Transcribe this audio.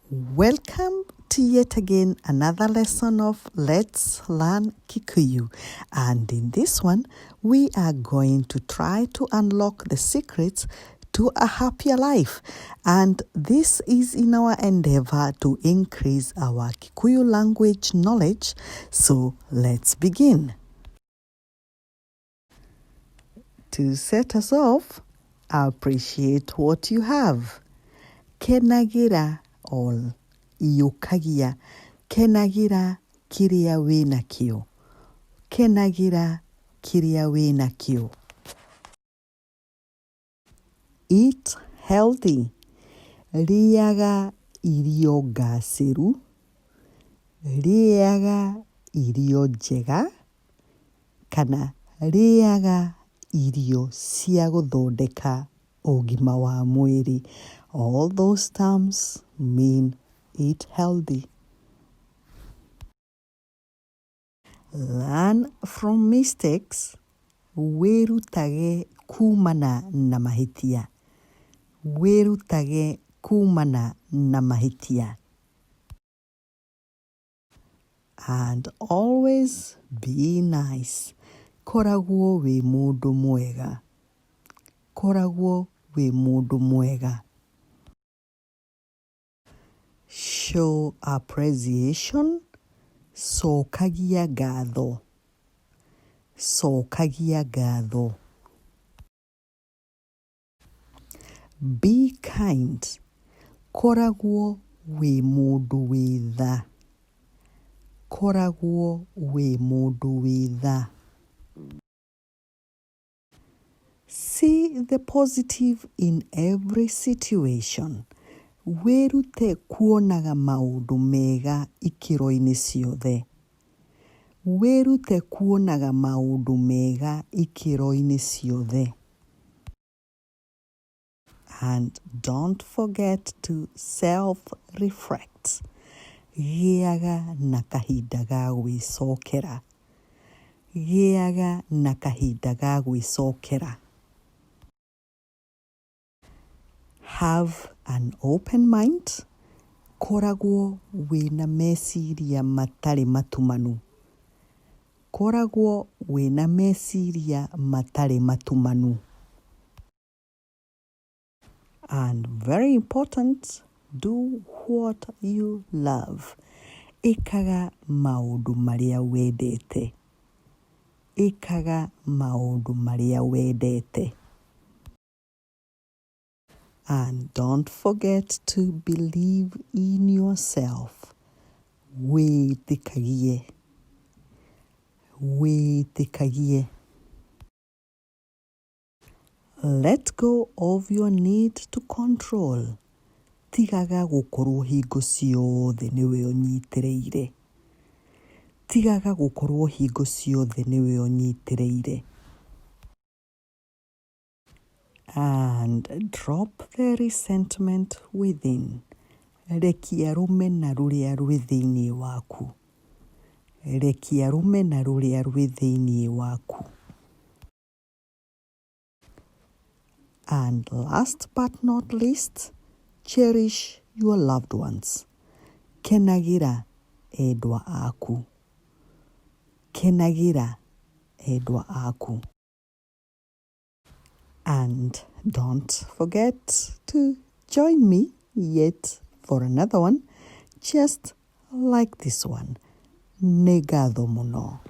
Welcome to yet again another lesson of Let's Learn Kikuyu. And in this one, we are going to try to unlock the secrets to a happier life. And this is in our endeavor to increase our Kikuyu language knowledge. So let's begin. To set us off, appreciate what you have. Kenagira all. Iyũkagia. Kenagira kĩrĩa wĩnakĩo. Kenagira kĩrĩa wĩnakĩo. Eat healthy. Rĩaga irio ngacĩru. Rĩaga irio njega kana rĩaga irio cia gũthondeka ũgima wa mwĩrĩ. All those terms mean eat healthy. Learn from mistakes. Wĩrutage kumana na mahĩtia. Wĩrutage kumana na mahĩtia. And always be nice. Koragwo wĩ mũndũ mwega. Koragwo wĩ mũndũ mwega. Show appreciation. Cokagia ngatho. Cokagia ngatho. Be kind. Koragwo wĩ mũndũ wĩ tha. Koragwo wĩ mũndũ wĩ tha. See the positive in every situation. Wĩrute kuonaga maũndũ mega ikĩro-inĩ ciothe. Wĩrute kuonaga maũndũ mega ikĩro-inĩ ciothe. And don't forget to self-reflect. Gĩaga na kahinda ga gwĩcokera. Gĩaga na kahinda ga gwĩcokera. Have an open mind. Koragwo wĩna meciria matarĩ matumanu. Koragwo wĩna meciria matarĩ matumanu. And very important, do what you love. Ĩkaga maũndũ marĩa wendete. Ĩkaga maũndũ marĩa wendete. And don't forget to believe in yourself. Wĩtĩkagie. Wĩtĩkagie. Let go of your need to control. Tigaga gũkorwo hingo ciothe nĩwe ũnyitĩrĩire. Tigaga gũkorwo hingo ciothe nĩwe ũnyitĩrĩire. And drop the resentment within. Rekia rũmena rũrĩa rwĩ thĩinĩ waku. Rekia rũmena rũrĩa rwĩ thĩinĩ waku. And last but not least, cherish your loved ones. Kenagira endwa aku. Kenagira endwa aku. And don't forget to join me yet for another one, just like this one. Nĩ ngatho mũno.